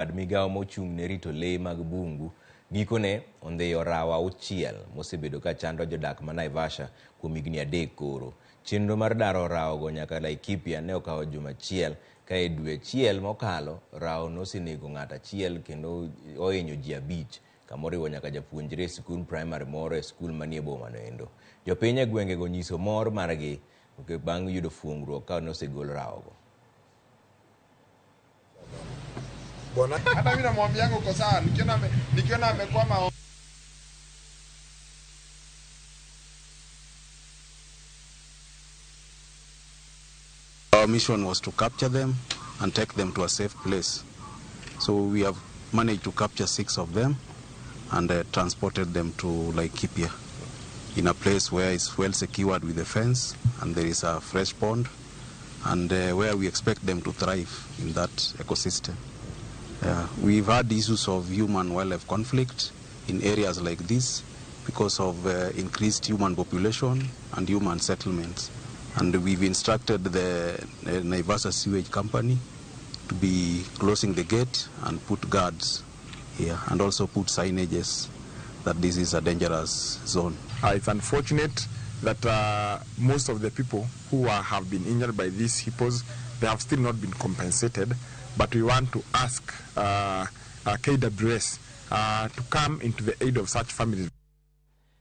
Bad migao mochung' ne rito lee mag bungu gikone ondhiyo rawo auchiel mosebedo ka chando jodak ma Naivasha kuom higni 3 koro. Chenro mar daro rawogo nyaka Laikipia ne okawo juma achiel ka e dwe achiel mokalo rawo nosenego ng'ato achiel kendo ohinyo ji 5 kamoriwo nyaka japuonjre e sikund primary moro e skul manie bomano endo. Jopiny e gwengego nyiso mor margi bang' yudo fuongruok ka nosegol rawogo. Hata mimi namwambianga uko sawa, nikiona amekwama. Our mission was to capture them and take them to a safe place. So we have managed to capture 6 of them and transported them to Laikipia in a place where it's well secured with a fence and there is a fresh pond and where we expect them to thrive in that ecosystem. We've had issues of human-wildlife conflict in areas like this because of increased human population and human settlements. And we've instructed the Naivasha Sewage Company to be closing the gate and put guards here and also put signages that this is a dangerous zone. It's unfortunate that most of the people who have been injured by these hippos, they have still not been compensated. But we want to ask KWS to come into the aid of such families.